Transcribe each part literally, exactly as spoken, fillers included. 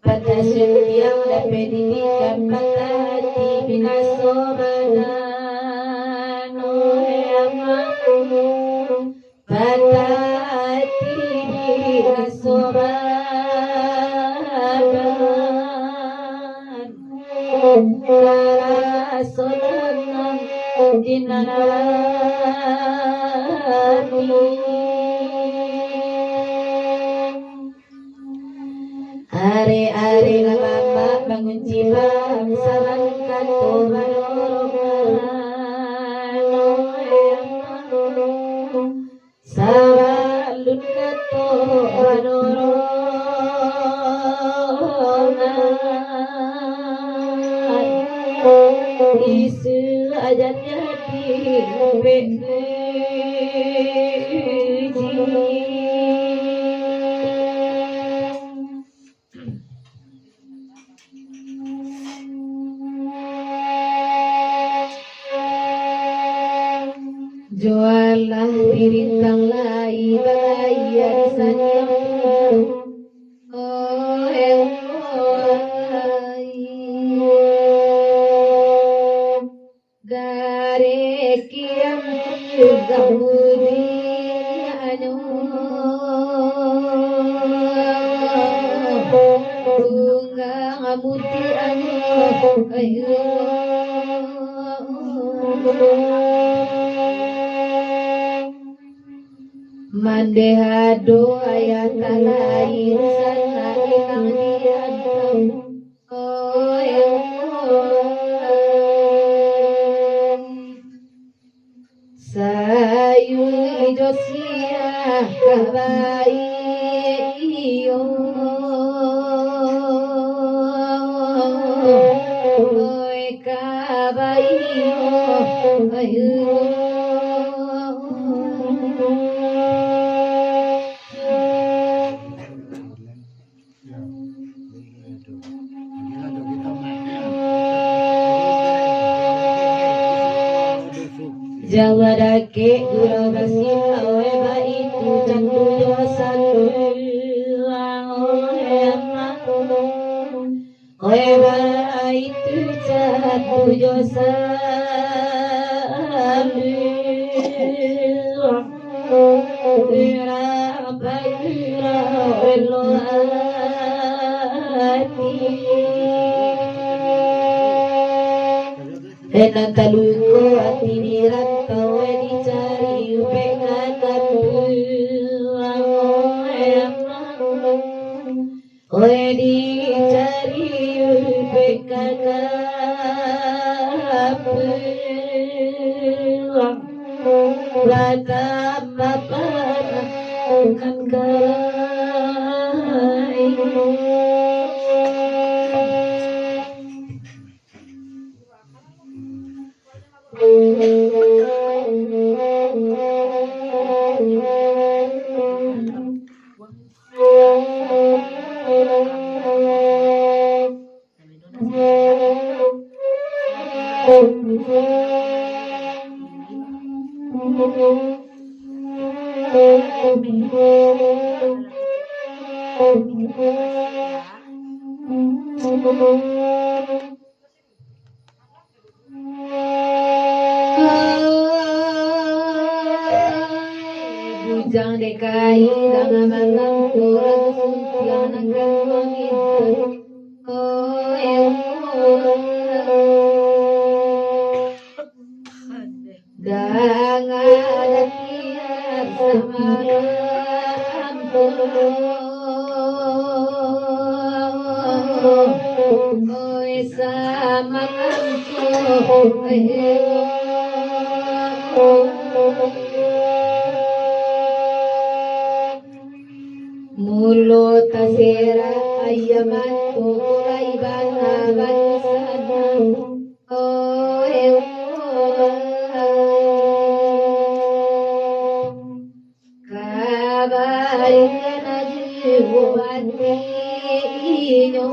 Patah suntiang dapek didikan, patah ati binaso badan. Oe amak, patah ati binaso badan. Taraso nan di nan ati. Arek-arek nan lamak bangunci, bangsaran kato badorong. Sabalun kato badorong, isu ajan jadi ubek. Jualah dirintang lai balayia di sanyang. Oh, eh, oh, eh. Dari kian juga mudianyo, tunggang mudianyo, ayo. Mandeh ado ayah talair, sanak inang diantau. Sayua ijo siah ka baiyo, oi ka baiyo, ayo. Jawa dakek gurau basin, oe baitu catu jo sanduang, oe amak. Oe baitu catu jo sanduang, urang paurang elo ati. Nan taluko ati di rantau, dicari ubek ka kampuang, oe amak. Oe dicari ubek ka kampuang, batambah panah nan ka. Bujang D K I, danga malam, urang suntiang nan gantuang itu. Oh, eh, oh. Danga datiar Samalam tu, oi, samalam tu, mulo taserak ayam tu, lai bana bansanak. Kabaikan jiwa atinyo,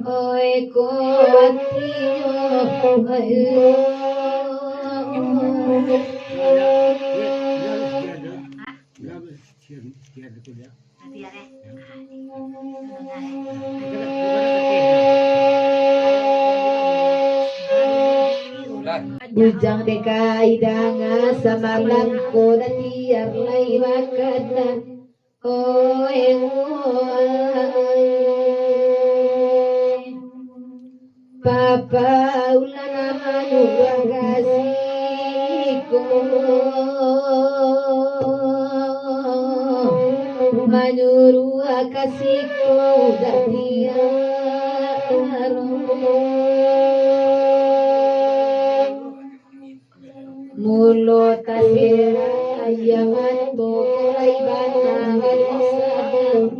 oi, ko atinyo. Bujang dek ka idanga samalam ko datiar lai bakana. Oi, oi. Papa ulah namanyo bakasi ko, manyuruah ka siko datiar. Mulo taserak ayam tu, lai bana bansanak.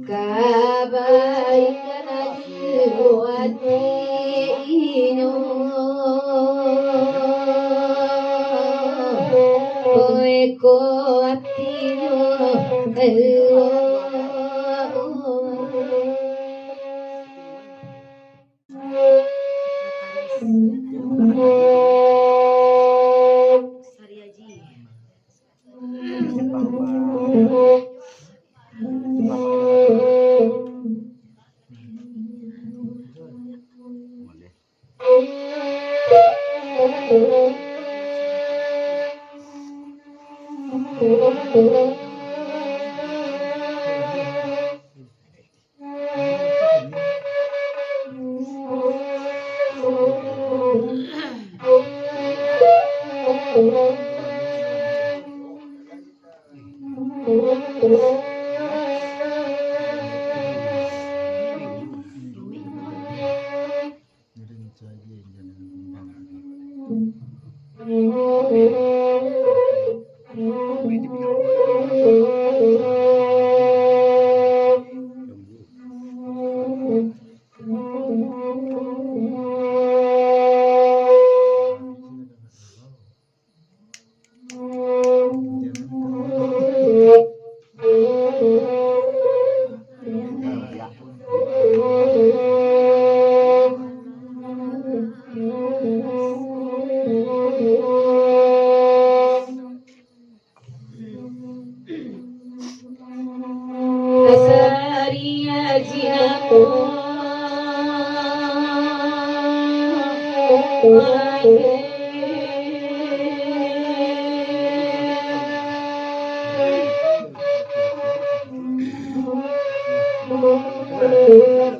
Kabaikan jiwa atinyo, oi, ko atinyo.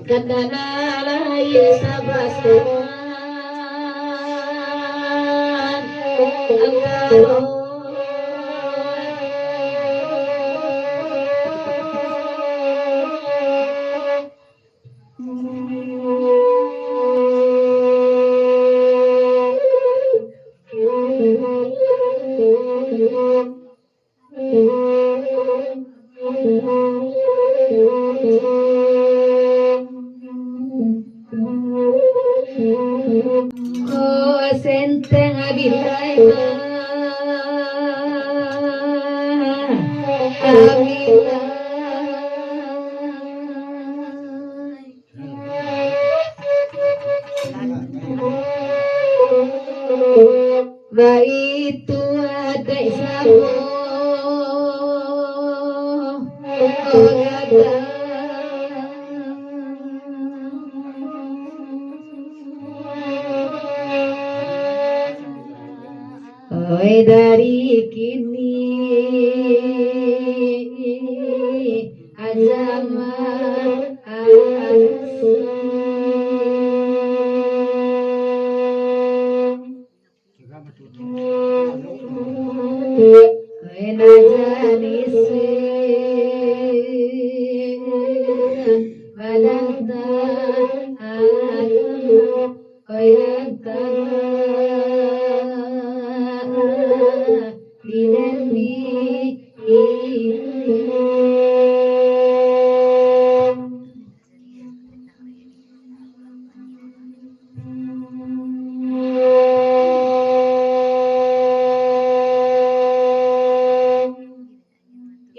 Kadana lai sabasuan antaro. Ko senteng abilai, abilai. Baitu adaik samo gadang. Oi, dari kini aja ma-,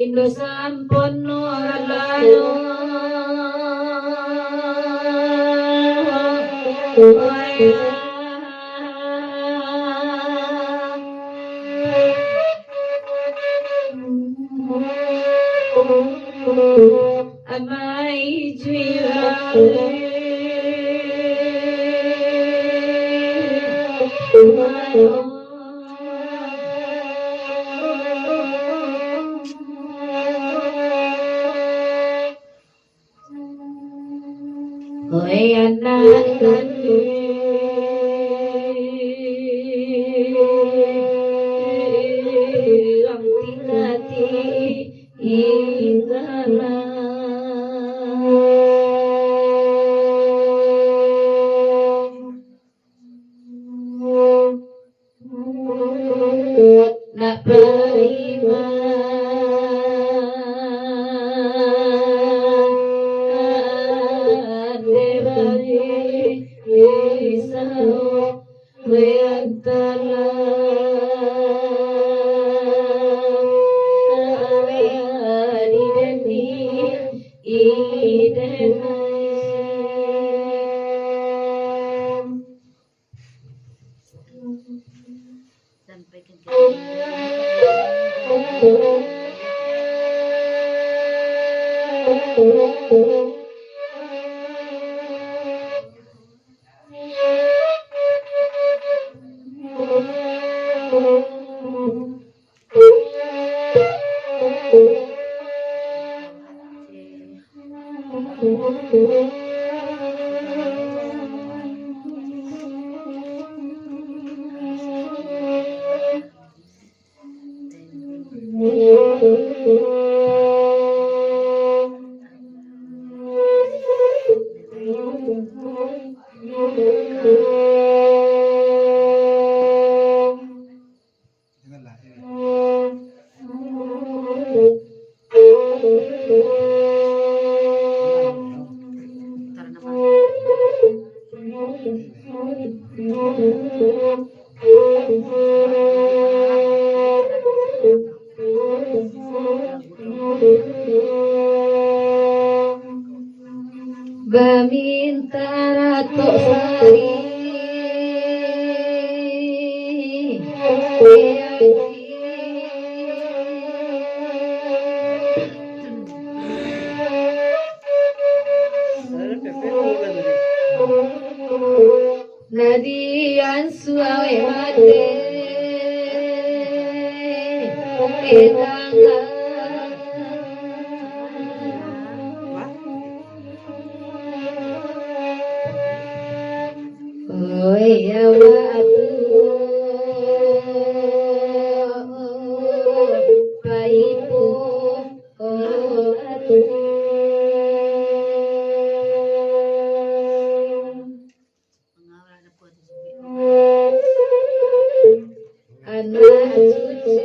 Indo sampono layo. Amai juiwa. Oi anak kanduang, tingati inggalah. Nak baiman, ande bari isau, wayang talang, di deni, i denai. Baminta ratok sari. Nadian suai mate, edangan. Oi, awak tu, paipo, oh, tu. Anak cucu.